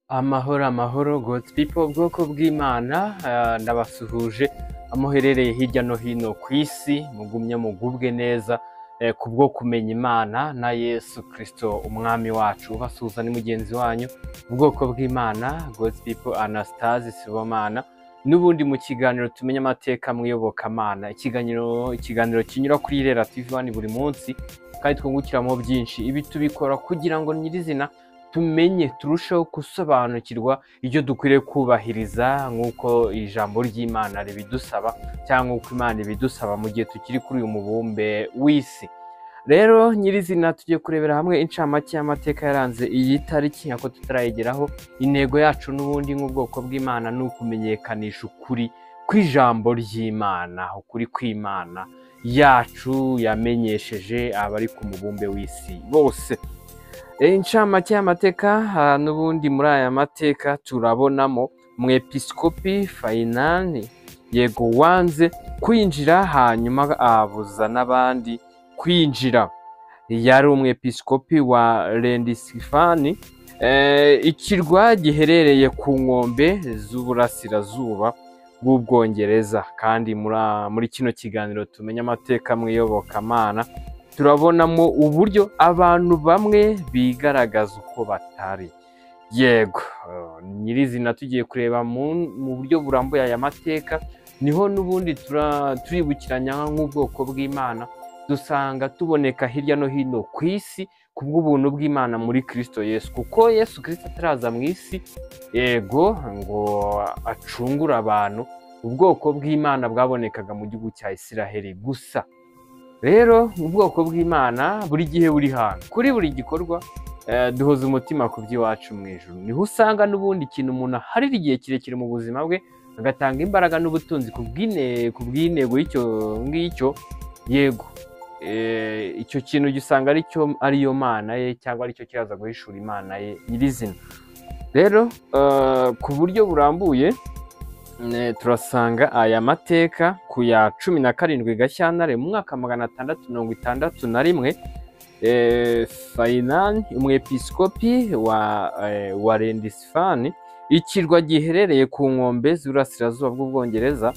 Amahoro amahoro God's people, ubwoko bw'Imana, ndabasuhuje aho muherereye hirya no hino ku isi, mugumye mugubwe neza kubwo kumenya Imana na Yesu Kristo umwami wacu. Ubasuhuza ni mugenzi wanyu, ubwoko bw'Imana, God's people, Anastase Sibomana, n'ubundi mu kiganiro Tumenye Amateka mu Iyobokamana, ikiganiro kinyura kuri Irera TV One buri munsi kandi twungukiramo byinshi. Ibi tubikora kugira ngo nyirizina tumenye, turusheho gusobanukirwa ibyo dukwiriye kubahiriza nk'uko ijambo ry'Imana ribidusaba cyangwa nk'uko Imana ibidusaba mu gihe tukiri kuri uyu mubumbe w'isi. Rero nyirizina tugiye kurebera hamwe incamake y'amateka yaranze iyi tariki, nk'uko tutarayigeraho. Intego yacu n'ubundi nk'ubwoko bw'Imana ni ukumenyekanisha ukuri kw'ijambo ry'Imana, ukuri kw'Imana yacu yamenyesheje abari ku mubumbe w'isi bose. Incamake y'amateka, n'ubundi muri aya mateka turabonamo Umwepiskopi Fayinani, yego, wanze kwinjira hanyuma abuza n'abandi kwinjira. Yari umwepiskopi wa Lindisfarne, ikirwa giherereye ku nkombe z'uburasirazuba bw'Ubwongereza. Kandi muri kino kiganiro Tumenye Amateka mu Iyobokamana turabonamo uburyo abantu bamwe bigaragaza uko batari. Yego, nyirizina tugiye kureba mu buryo burambuye aya mateka, niho n'ubundi turibukiranya nk'ubwoko bw'Imana dusanga tuboneka hirya no hino ku isi kubw'ubuntu bw'Imana muri Kristo Yesu, kuko Yesu Kristo ataraza mu isi, yego, ngo acungure abantu, ubwoko bw'Imana bwabonekaga mu gihugu cya Isiraheli gusa. Rero ubwoko bw'Imana buri gihe, buri hantu, kuri buri gikorwa, duhoza umutima ku by'iwacu mu ijuru. Niho usanga n'ubundi ikintu umuntu aharira igihe kirekire mu buzima bwe, agatanga imbaraga n'ubutunzi ku bw'intego y'icyo ngicyo. Yego, icyo kintu gisanga aricyo ariyo mana ye cyangwa aricyo kiraza guhishura Imana ye nyirizina. Rero ku buryo burambuye turasanga aya mateka ku ya 17 Gashyantare mu mwaka 661, Fayinani, umwepiskopi wa Lindisfarne, ikirwa giherereye ku nkombe z'uburasirazuba bw'Ubwongereza,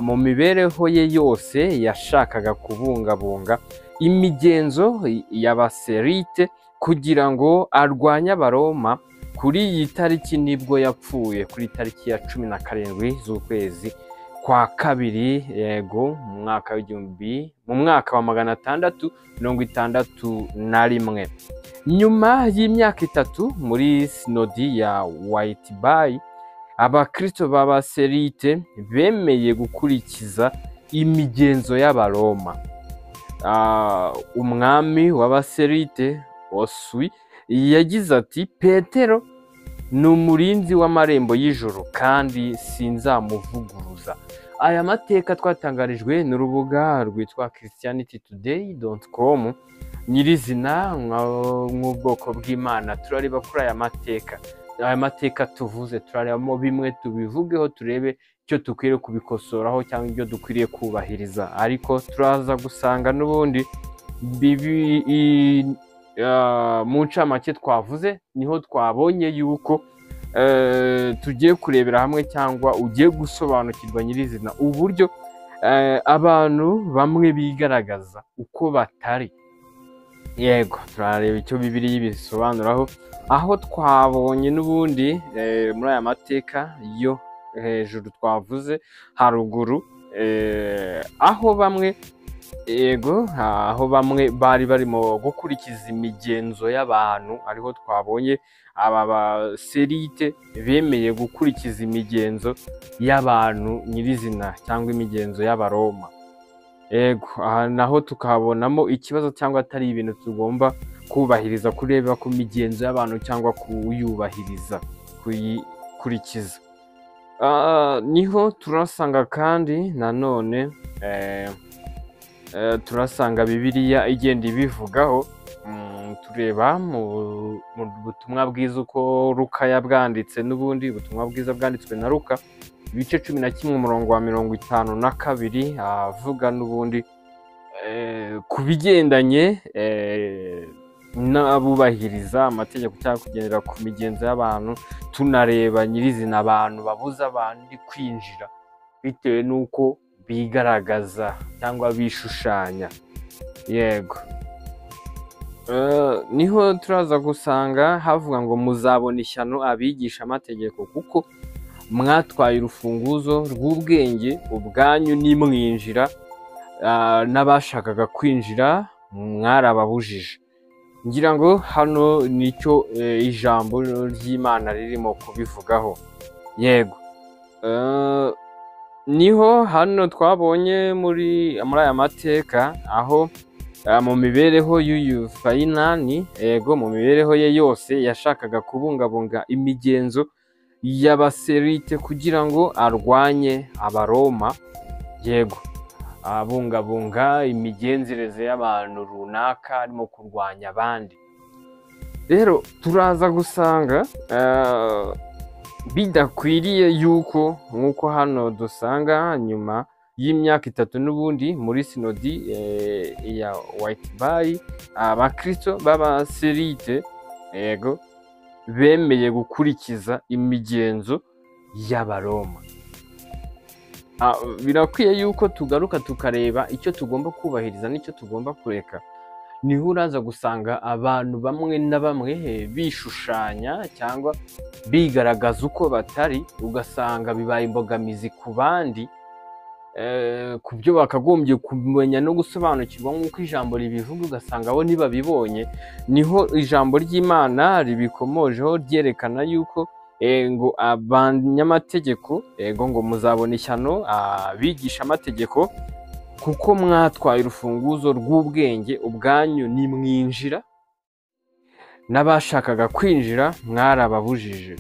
mu mibereho ye yose yashakaga kubungabunga imigenzo y'Abaserite kugira ngo arwanye Abaroma. Kuri iyi tariki nibwo yapfuye, kuri tariki ya 17 z'ukwezi kwa kabiri, yego, mu mwaka w'igihumbi, mu mwaka wa 661. Nyuma y'imyaka 3 muri sinodi ya Whitby, abakristo b'Abaserite bemeye gukurikiza imigenzo y'Abaroma. Umwami w'Abaserite Oswi yagize ati: "Petero ni umurinzi w'amarembo y'ijuru kandi sinzamuvuguruza." Aya mateka twatangarijwe n'urubuga rwitwa christianitytoday.com. Nyirizina nk'ubwoko bw'Imana turareba kuri aya mateka. Aya mateka tuvuze turarebamo bimwe, tubivugeho, turebe icyo dukwiriye kubikosoraho cyangwa ibyo dukwiriye kubahiriza. Ariko turaza gusanga n'ubundi bibi mu ncamake twavuze, niho twabonye yuko tugiye kurebera hamwe cyangwa ugiye gusobanukirwa nyirizina uburyo abantu bamwe bigaragaza uko batari. Yego, turareba icyo Bibiliya ibisobanuraho, aho twabonye n'ubundi muri aya mateka yo hejuru twavuze haruguru, aho bamwe, yego, aho bamwe bari barimo gukurikiza imigenzo y'abantu, ariho twabonye aba baserite bemeye gukurikiza imigenzo y'abantu nyirizina cyangwa imigenzo y'Abaroma. Yego, aha naho tukahabonamo ikibazo cyangwa atari ibintu tugomba kubahiriza, kureba ku migenzo y'abantu cyangwa kuyubahiriza, kuyikurikiza. Niho turasanga kandi nanone turasanga Bibiliya igenda ibivugaho, tureba mu butumwa bwiza uko Luka yabwanditse. N'ubundi ubutumwa bwiza bwanditswe na Luka, ibice 11, umurongo wa 52, avuga n'ubundi ku bigendanye n'abubahiriza amategeko cyangwa kugendera ku migenzo y'abantu, tunareba nyirizina abantu babuza abandi kwinjira bitewe n'uko bigaragaza cyangwa bishushanya. Yego, niho turaza gusanga havuga ngo muzabona ishyano abigisha amategeko, kuko mwatwaye urufunguzo rw'ubwenge ubwanyu nimwinjira, n'abashakaga kwinjira mwarababujije. Ngira ngo hano nicyo ijambo ry'Imana ririmo kubivugaho. Yego, niho hano twabonye muri aya mateka aho mu mibereho y'uyu Fayinani, yego, mu mibereho ye yose yashakaga kubungabunga imigenzo y'abaserite kugira ngo arwanye Abaroma. Yego, abungabunga imigenzereze y'abantu runaka arimo kurwanya abandi. Rero turaza gusanga bidakwiriye yuko nk'uko hano dusanga nyuma y'imyaka 3 n'ubundi muri sinodi ya White Bay, abakristo b'abaserite, yego, bemeye gukurikiza imigenzo y'Abaroma. Birakwiye yuko tugaruka tukareba icyo tugomba kubahiriza n'icyo tugomba kureka. Niho uraza gusanga abantu bamwe na bamwe bishushanya cyangwa bigaragaza uko batari, ugasanga bibaye imbogamizi ku bandi, ku byo bakagombye kumenya no gusobanukirwa nk'uko ijambo ribivuga, ugasanga bo ntibabibonye. Niho ijambo ry'Imana ribikomojeho ryerekana yuko ngo abanyamategeko, yego, ngo muzabona ishyano abigisha amategeko, kuko mwatwaye urufunguzo rw'ubwenge ubwanyu nimwinjira, n'abashakaga kwinjira mwarababujije.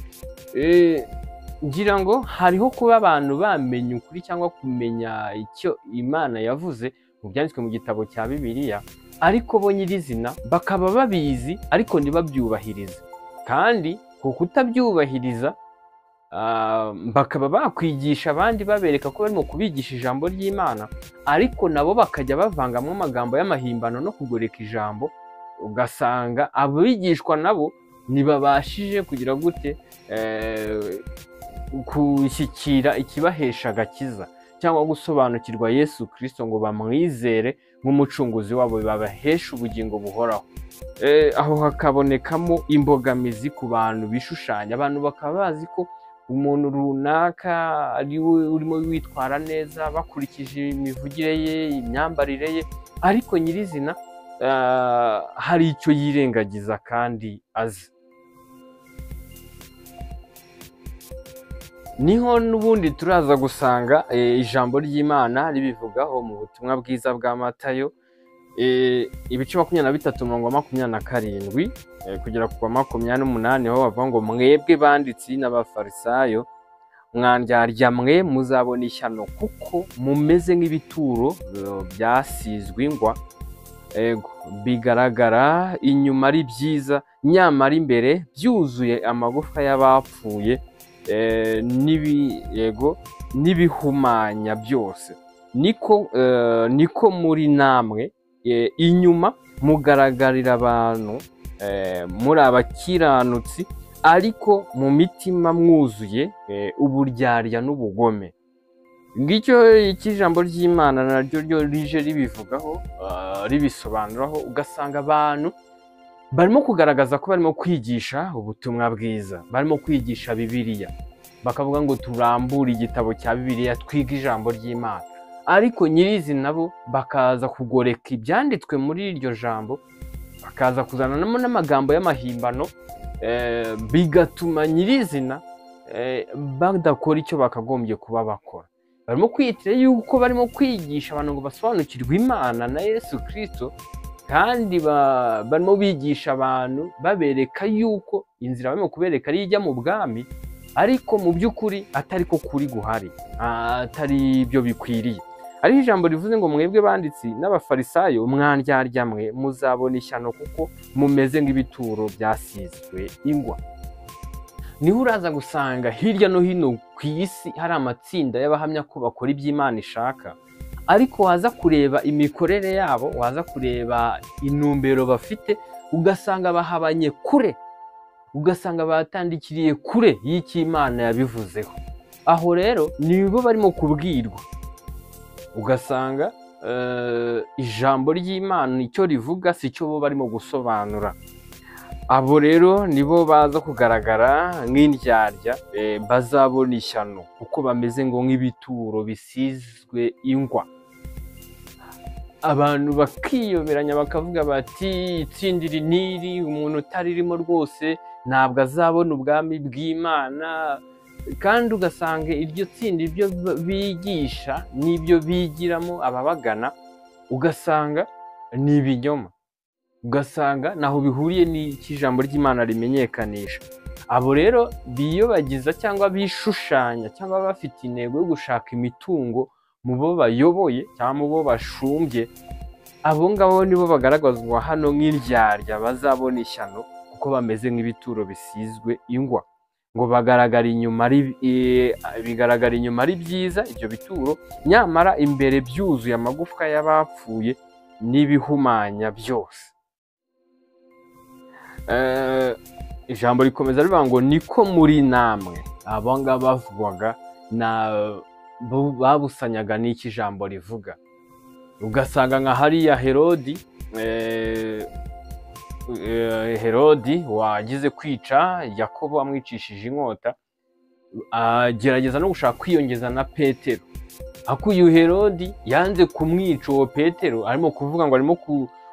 Ngira ngo hariho kuba abantu bamenya ukuri cyangwa kumenya icyo Imana yavuze mu byanditswe mu gitabo cya Bibiliya, ariko bo nyirizina bakaba babizi ariko ntibabyubahirize. Kandi ku kutabyubahiriza bakaba bakwigisha abandi babereka ko barimo kubigisha ijambo ry'Imana, ariko nabo bakajya bavangamo amagambo y'amahimbano no kugoreka ijambo, ugasanga abigishwa nabo ntibabashije kugira gute gushyikira ikibahesha agakiza cyangwa gusobanukirwa Yesu Kristo ngo bamwizere nk'umucunguzi wabo babahesha ubugingo buhoraho. Aho hakabonekamo imbogamizi ku bantu bishushanya, abantu bakaba bazi ko umuntu runaka ari we urimo witwara neza bakurikije imivugire ye, imyambarire ye, ariko nyirizina hari icyo yirengagiza kandi azi. Niho n'ubundi turaza gusanga ijambo ry'Imana ribivugaho mu butumwa bwiza bwa Matayo, ibice 23 umurongo wa 27 kugera ku wa 28, aho bavuga ngo mwebwe banditsi n'abafarisayo mwandyarya mwe, muzabona ishyano kuko mumeze nk'ibituro byasizwe ingwa, ego, bigaragara inyuma ari byiza nyamara imbere byuzuye amagufwa y'abapfuye yego n'ibihumanya byose. Niko muri namwe inyuma mugaragarira abantu muri abakiranutsi, ariko mu mitima mwuzuye uburyarya n'ubugome. Ngicyo ijambo ry'Imana naryo ryo rije ribivugaho, ribisobanuraho, ugasanga abantu barimo kugaragaza ko barimo kwigisha ubutumwa bwiza, barimo kwigisha Bibiliya, bakavuga ngo turambure igitabo cya Bibiliya twige ijambo ry'Imana, ariko nyirizina nabo bakaza kugoreka ibyanditswe muri iryo jambo, bakaza kuzanamo n'amagambo y'amahimbano, bigatuma nyirizina badakora icyo bakagombye kuba bakora. Barimo kwiyitira yuko barimo kwigisha abantu ngo basobanukirwe Imana na Yesu Kristo, kandi barimo bigisha abantu babereka yuko inzira barimo kubereka ari ijya mu bwami, ariko mu by'ukuri atari ko kuri guhari, atari ibyo bikwiriye. Ariho ijambo rivuze ngo mwebwe banditsi n'abafarisayo mwandyarya mwe, muzabona ishyano kuko mumeze nk'ibituro byasizwe ingwa. Niho uraza gusanga hirya no hino ku isi hari amatsinda y'abahamya ko bakora iby'Imana ishaka, ariko waza kureba imikorere yabo, waza kureba intumbero bafite, Ugasanga bahabanye kure, ugasanga batandikiriye kure y'icyo Imana yabivuzeho. Aho rero nibo barimo kubwirwa, ugasanga ijambo ry'Imana icyo rivuga si cyo bo barimo gusobanura. Abo rero nibo baza kugaragara nk'indyarya, bazabona ishyano kuko bameze ngo nk'ibituro bisizwe ingwa. Abantu bakiyoberanya bakavuga bati itsinda iri n'iri, umuntu utaririmo rwose ntabwo azabona ubwami bw'Imana. Kandi ugasanga iryo tsinda ibyo bigisha n'ibyo bigiramo ababagana, ugasanga ni ibinyoma, ugasanga ntaho bihuriye n'icyo ijambo ry'Imana rimenyekanisha. Abo rero biyobagiza cyangwa bishushanya cyangwa bafite intego yo gushaka imitungo mu bo bayoboye cyangwa mu bo bashumbye, abo ngabo nibo bagaragazwa hano nk'indyarya bazabona ishyano kuko bameze nk'ibituro bisizwe ingwa. Ngo bagaragara inyuma ari bigaragara inyuma ari byiza ibyo bituro, nyamara imbere byuzuye amagufwa y'abapfuye n'ibihumanya byose. Ijambo rikomeza rivuga ngo niko muri namwe. Abo ngabo bavugwaga na babusanyaga n'iki ijambo rivuga. Ugasanga nka hariya Herodi, Herodi wagize kwica Yakobo amwicishije inkota, agerageza no gushaka kwiyongeza na Petero. Ariko uyu Herodi yanze kumwica uwo Petero, arimo kuvuga ngo arimo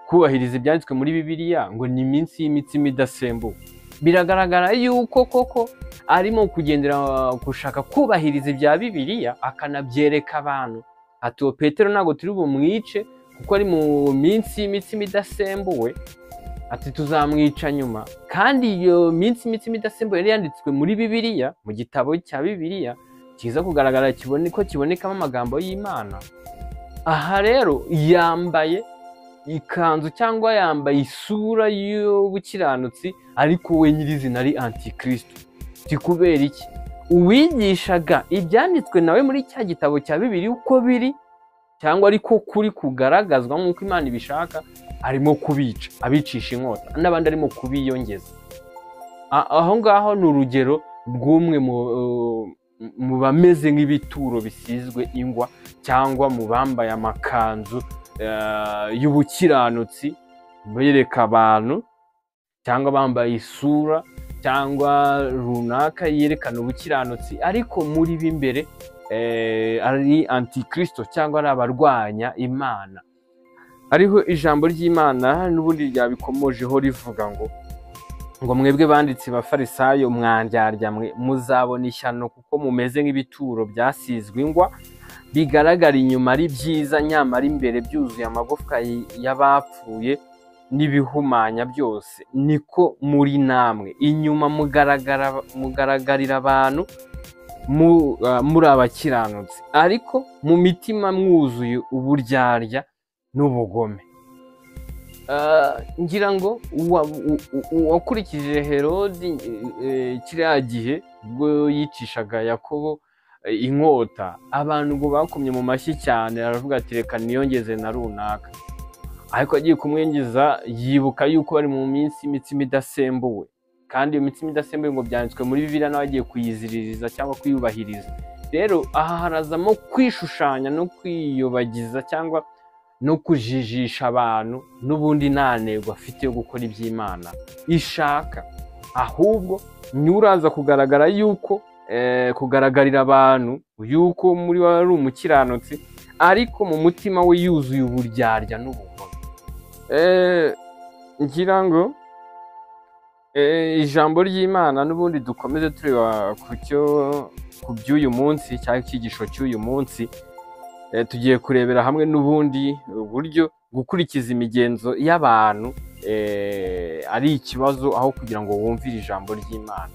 kubahiriza ibyanditswe muri Bibiliya ngo ni iminsi y'imitsima idasembuwe. Biragaragara yuko koko arimo kugendera gushaka kubahiriza ibya Bibiliya, akanabyereka abantu ati uwo Petero ntabwo turi bumwice kuko ari mu minsi y'imitsima idasembuwe, ati tuzamwica nyuma. Kandi iyo minsi y'imitsima idasembuwe yari yanditswe muri Bibiliya, mu gitabo cya Bibiliya kiza kugaragara ko kibonekamo amagambo y'Imana. Aha rero yambaye ikanzu cyangwa yambaye isura y'ubukiranutsi, ariko we nyirizina ari antikristo. Ti kubera iki? Uwigishaga ibyanditswe nawe muri cya gitabo cya Bibiliya uko biri, cyangwa ariko kuri kugaragazwa nk'uko Imana ibishaka, arimo kubica, abicisha inkota, n'abandi arimo kubiyongeza. Aho ngaho ni urugero rw'umwe mu bameze nk'ibituro bisizwe ingwa, cyangwa mu bambaye amakanzu y'ubukiranutsi bereka abantu, cyangwa bambaye isura cyangwa runaka yerekana ubukiranutsi, ariko muri b'imbere ari antikristo cyangwa ari abarwanya Imana. Hariho ijambo ry'Imana n'ubundi ryabikomojeho rivuga ngo mwebwe banditsi bafarisayo mwandyarya mwe, muzabona ishyano kuko mumeze nk'ibituro byasizwe ingwa, bigaragara inyuma ari byiza, nyamara imbere byuzuye amagufwa y'abapfuye n'ibihumanya byose. Niko muri namwe inyuma mugaragarira abantu muri abakiranutsi, ariko mu mitima mwuzuye uburyarya n'ubugome. Ngira ngo uwakurikije Herodi kiriya gihe ubwo yicishaga Yakobo inkota, abantu ngo bakomye mu mashyi cyane, aravuga ati reka niyongeze na runaka. Ariko agiye kumwinjiza yibuka yuko bari mu minsi imitsima idasembuwe, kandi iyo mitsima idasembuwe ngo byanditswe muri Bibiliya, nawe agiye kuyiziririza cyangwa kuyubahiriza. Rero aha harazamo kwishushanya no kwiyobagiza cyangwa no kujijisha abantu, n'ubundi nta ntego afite yo gukora iby'Imana ishaka, ahubwo uraza kugaragara yuko kugaragarira abantu yuko muri we ari umukiranutsi, ariko mu mutima we yuzuye uburyarya n'ubugome. Ngira ngo ijambo ry'Imana n'ubundi dukomeze tureba ku by'uyu munsi cyangwa icyigisho cy'uyu munsi. Tugiye kurebera hamwe n'ubundi uburyo gukurikiza imigenzo y'abantu ari ikibazo, aho kugira ngo wumvire ijambo ry'Imana.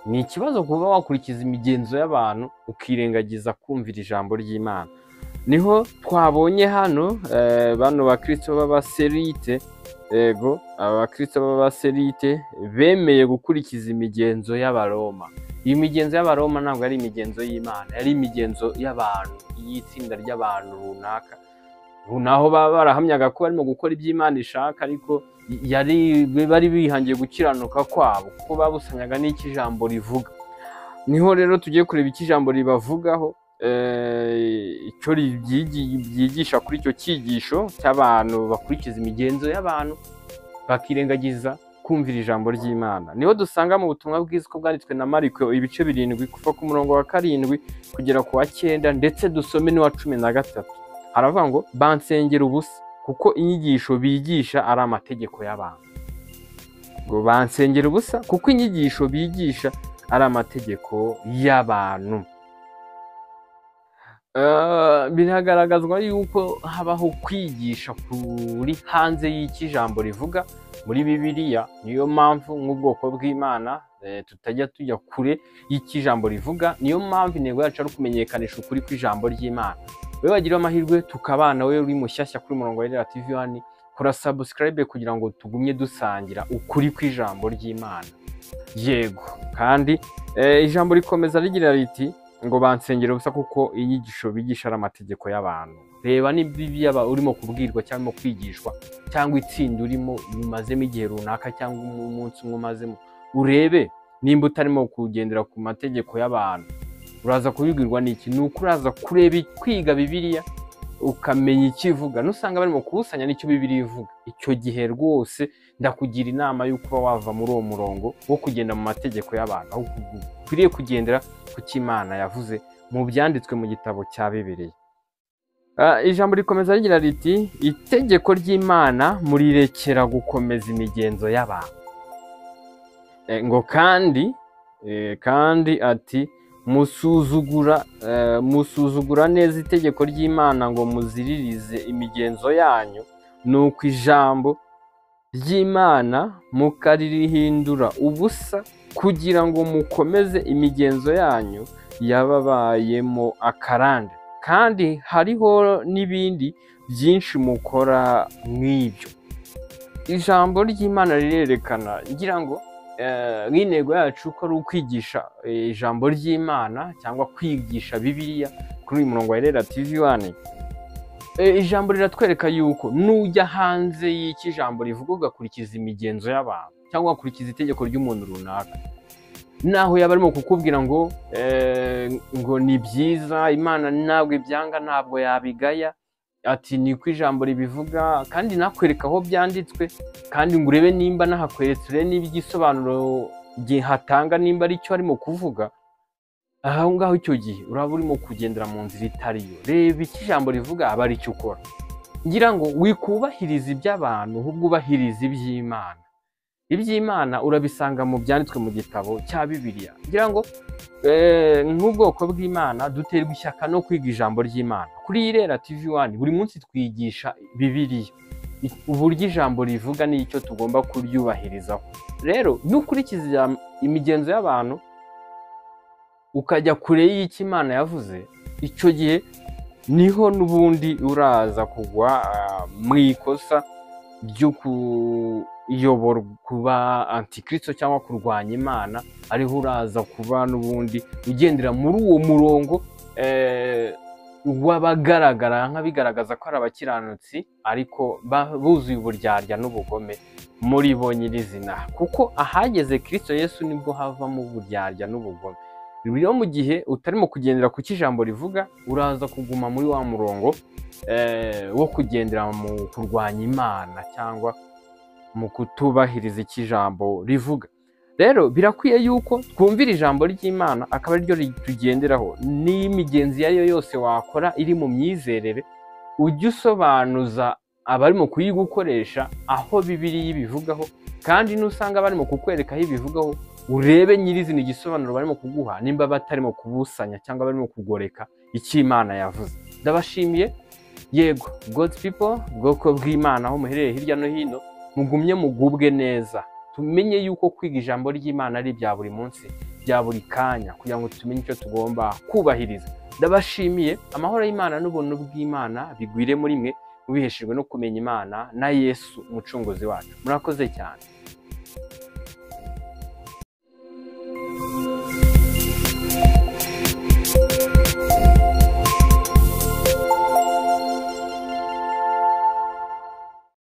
Ni ikibazo kuba wakurikiza imigenzo y'abantu ukirengagiza kumvira ijambo ry'Imana. Niho twabonye hano bano bakristo b'abaserite, ego abakristo b'abaserite bemeye gukurikiza imigenzo y'Abaroma. Iyi migenzo y'Abaroma ntabwo ari imigenzo y'Imana, yari imigenzo y'abantu, y'itsinda ry'abantu runaka. Naho baba barahamyaga ko barimo gukora iby'Imana ishaka, ariko Yari bari bihangiye gukiranuka kwabo, kuko babusanyaga n'icyo ijambo rivuga. Niho rero tugiye kureba icyo ijambo ribavugaho, icyo ryigisha kuri icyo cyigisho cy'abantu bakurikiza imigenzo y'abantu bakirengagiza kumvira ijambo ry'Imana. Niho dusanga mu butumwa bwiza uko bwanditswe na Mariko, ibice 7, kuva ku murongo wa 7 kugera ku wa 9, ndetse dusome n'uwa 13. Haravuga ngo: "Bansengera ubusa, kuko inyigisho bigisha ari amategeko y'abantu." Ngo bansengera ubusa kuko inyigisho bigisha ari amategeko y'abantu. Biragaragazwa yuko habaho kwigisha kuri hanze y'icyo ijambo rivuga muri Bibiliya. Niyo mpamvu nk'ubwoko bw'Imana tutajya tujya kure y'icyo ijambo rivuga. Niyo mpamvu intego yacu ari ukumenyekanisha ukuri kw'ijambo ry'Imana. Wowe wagira amahirwe tukabana, we uri mushyashya kuri murongo wa Irera TV 1, kora subscribe kugira ngo tugumye dusangira ukuri kw'ijambo ry'Imana. Yego, kandi ijambo rikomeza rigira riti ngo: "Bansengera ubusa kuko inyigisho bigisha ari amategeko y'abantu." Reba niba urimo kubwirwa cyangwa kwigishwa cyangwa itsinda urimo umazemo igihe runaka cyangwa umunsi umwe umazemo, urebe nimba utarimo kugendera ku mategeko y'abantu. Uraza kubibwirwa n'iki? Ni uko uraza kureba, kwiga Bibiliya, ukamenya icyo ivuga. Nusanga barimo kuwusanya n'icyo Bibiliya ivuga, icyo gihe rwose ndakugira inama y'uko uba wava muri uwo murongo wo kugenda mu mategeko y'abantu, aho ukwiriye kugendera ku cyo Imana yavuze mu byanditswe mu gitabo cya Bibiliya. Ijambo rikomeza rigira riti: "Itegeko ry'Imana murirekera gukomeza imigenzo y'abantu." Ngo kandi ati: Musuzugura neza itegeko ry'Imana ngo muziririze imigenzo yanyu. Nuko ijambo ry'Imana mukarihindura ubusa kugira ngo mukomeze imigenzo yanyu yababayemo akarande. Kandi hariho n'ibindi byinshi mukora nk'ibyo." Ijambo ry'Imana rirerekana, ngira ngo nk'intego yacu ko ari ukwigisha ijambo ry'Imana cyangwa kwigisha Bibiliya kuri uyu murongo wa Irera TV 1. Ijambo riratwereka yuko nujya hanze y'icyo ijambo rivuga, ugakurikiza imigenzo y'abantu cyangwa ugakurikiza itegeko ry'umuntu runaka, naho yaba arimo kukubwira ngo ni byiza, Imana ntabwo ibyanga, ntabwo yabigaya, ati niko ijambo ribivuga, kandi nakwereka aho byanditswe, kandi ngo urebe nimba nahakweretse, urebe niba igisobanuro gihatanga nimba ari cyo arimo kuvuga aho ngaho, icyo gihe uraba urimo kugendera mu nzira itariyo. Reba icyo ijambo rivuga, aba ari cyo ukora. Ngira ngo wikubahiriza iby'abantu, ahubwo ubahiriza iby'Imana. Iby'Imana urabisanga mu byanditswe mu gitabo cya Bibiliya. Ngira ngo nk'ubwoko bw'Imana duterwa ishyaka no kwiga ijambo ry'Imana. Kuri Irera TV 1 buri munsi twigisha Bibiliya, uburyo ijambo rivuga n'icyo tugomba kuryubahirizaho. Rero nukurikiza imigenzo y'abantu ukajya kure y'icyo Imana yavuze, icyo gihe niho n'ubundi uraza kugwa mu ikosa ryo kuyoborwa kuba antikristo cyangwa kurwanya Imana, ariho uraza kuba n'ubundi ugendera muri uwo murongo w'abagaragara nk'abigaragaza ko ari abakiranutsi, ariko buzuye uburyarya n'ubugome muri bo nyirizina, kuko ahageze Kristo Yesu nibwo havamo uburyarya n'ubugome. Rero mu gihe utarimo kugendera ku cyo ijambo rivuga, uraza kuguma muri wa murongo wo kugendera mu kurwanya Imana cyangwa mu kutubahiriza icyo ijambo rivuga. Rero birakwiye yuko twumvira ijambo ry'Imana, akaba ariryo tugenderaho. N'imigenzi iyo ari yo yose wakora iri mu myizerere, ujye usobanuza abarimo kuyigukoresha aho Bibiliya ibivugaho, kandi nusanga barimo kukwereka aho ibivugaho, urebe nyirizina igisobanuro barimo kuguha, nimba batarimo kubusanya cyangwa barimo kugoreka icyo Imana yavuze. Ndabashimiye. Yego, God's people, ubwoko bw'Imana, aho muherereye hirya no hino, mugumye mugubwe neza. Tumenye yuko kwiga ijambo ry'Imana ari ibya buri munsi, bya buri kanya, kugira ngo tumenye icyo tugomba kubahiriza. Ndabashimiye. Amahoro y'Imana n'ubuntu bw'Imana bigwire muri mwe, mubiheshejwe no kumenya Imana na Yesu umucunguzi wacu. Murakoze cyane.